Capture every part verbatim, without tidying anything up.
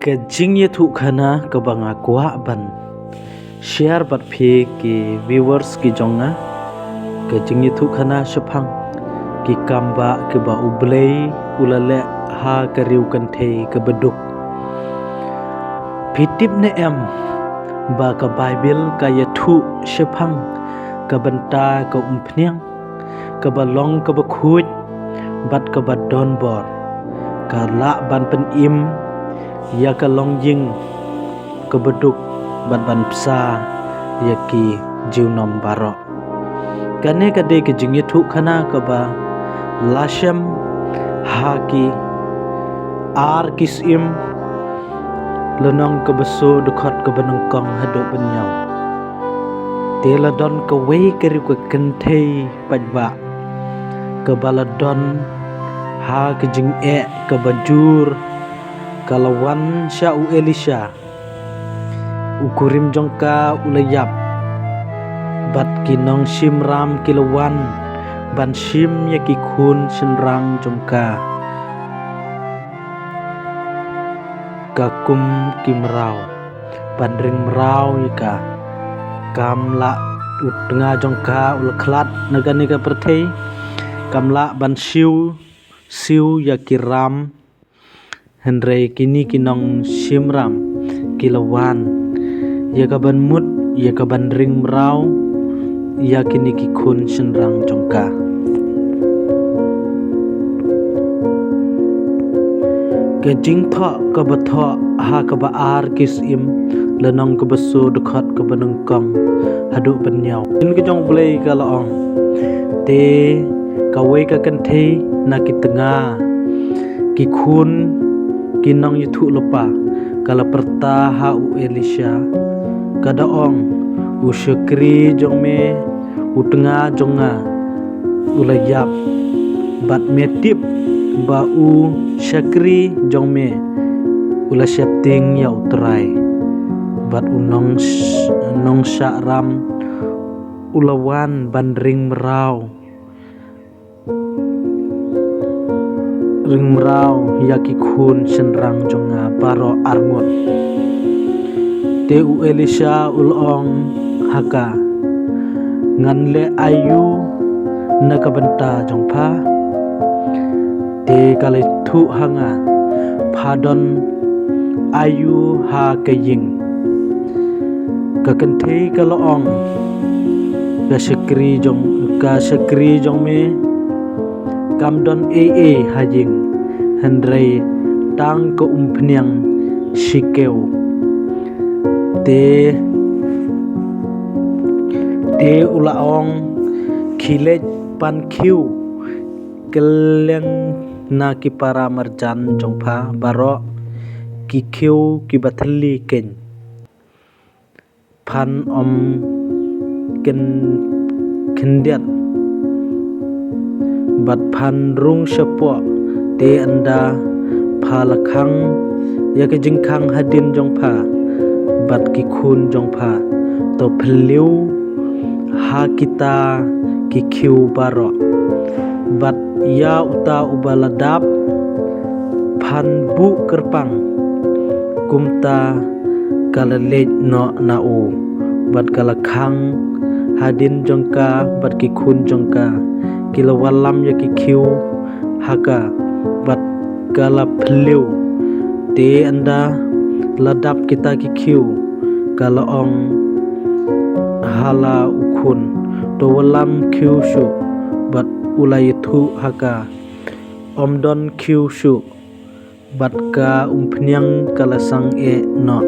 Ka jingïathuhkhana kaba nga kwah ban share bad phi ki viewers ki jong nga. Ka jingïathuhkhana shaphang ki kambah kiba U Blei u la leh ha ka riewkynthei kaba duk. Phi tip ne em ba ka Baibl ka ïathuh shaphang ka bynta ka umphniang kaba long kaba khuid bad kaba donbor, ka lah ban pynim ïa ka longïing kaba duk bad ban bsa ïa ki junom baroh. Kane ka dei ka jingïathuhkhana kaba la shem ha ki ar ki syiem, lynnong kaba soo dkhot kaba nyngkong haduh ba hynñiew. Te la don kawei ka riewkynthei paidbah kaba la don ha ka jingeh kaba jur, ka la wan sha u Elisha. U kurim jong ka u la ïap, bad ki nongshim ram ki la wan ban shim ïa ki khun shynrang jong ka. Ka kum ki mraw ban ring mraw ïa ka. Kam lah, u tnga jong ka u la khlad na kane ka pyrthei. Kam lah ban siew siew ïa ki ram. Hynrei kine ki nongshim ram ki la wan ïa ka ban mut, ïa ka ban ring mraw ïa kine ki khun shynrang jong ka. Ka jingthoh kaba thoh ha kaba ar ki syiem, lynnong kaba soo dkhot kaba nyngkong haduh ba hynñiew. Ka ktien ka jong U Blei ka la ong: Te kawei ka kynthei na ki tnga ki khun ki nongïathuhlypa ka la pyrta ha u Elisha, ka da ong: U shakri jong me, u tnga jong nga, u la ïap, bad me tip ba u shakri jong me u la sheptieng ïa U Trai, bad u nong nongshah ram u la wan ban ring mraw, ring mraw ïa ki khun shynrang jong nga baroh arngut. Te u Elisha u la ong ha ka: Ngan leh aïu na ka bynta jong pha? Te ka la ïathuh ha nga: Pha don aïu ha ka ïing? Ka kynthei ka la ong: Ka shakri jong, ka shakri jong me kam don ei ei ha ïing, hynrei tang ka umphniang shi kiew. Te, te u la ong: Khie leit pan khiew kylleng na ki para marjan jong pha baroh, ki khiew kiba thylli keiñ. Phan ym kyn, khyndiat bad phan rung shapoh, te ynda pha la khang ïa ka jingkhang hadien jong pha bad ki khun jong pha, to phylliew ha kita ki khiew baroh. Bad ïa uta uba la dap phan buh kyrpang. Kumta ka la leit noh na u, bad ka la khang hadien jong ka bad ki khun jong ka. Ki la wallam ïa ki khiew ha ka, bad ka la phylliew. Te ynda la dap kita ki khiew, ka la ong ha la u khun: To wallam khiew shuh. Bad u la ïathuh ha ka: Ym don khiew shuh. Bad ka umphniang ka la sangeh noh.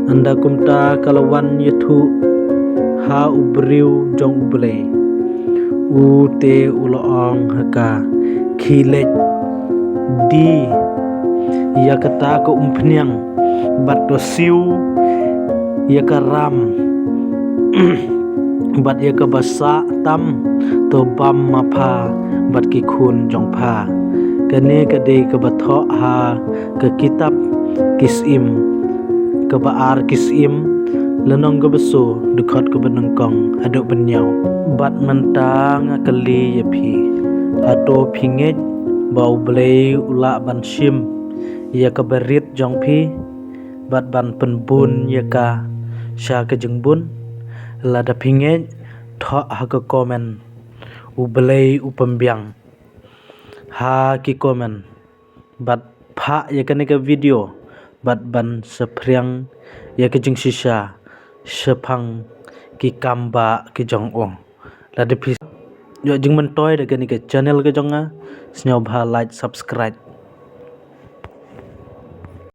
Ynda kumta ka la wan ïathuh ha u briew jong U Blei. U te u la ong ha ka: Khie leit die ïa kata ka umphniang, bad to siew ïa ka ram, bad ïa kaba sah tam to bam ma pha bad ki khun jong pha. Kane ka dei kaba thoh ha ka kitab Ki Syiem, kaba ar Ki Syiem, lynnong kaba soo, dkhot kaba nyngkong haduh ba hynñiew. Bad mynta nga kylli ïa phi: Hato phi ngeit ba U Blei u lah ban shim ïa ka barit jong phi bad ban pynbun ïa ka sha ka jingbun. Lada phi ngeit, thoh ha ka comment, U Blei u pynbiang ha ki comment. Bad phah ïa kane ka video bad ban saphriang ïa ka jingshisha shaphang ki kam ba ki jong u. Lada phi ïoh jingmyntoi da kane ka channel ka jong nga, sngewbha like, subscribe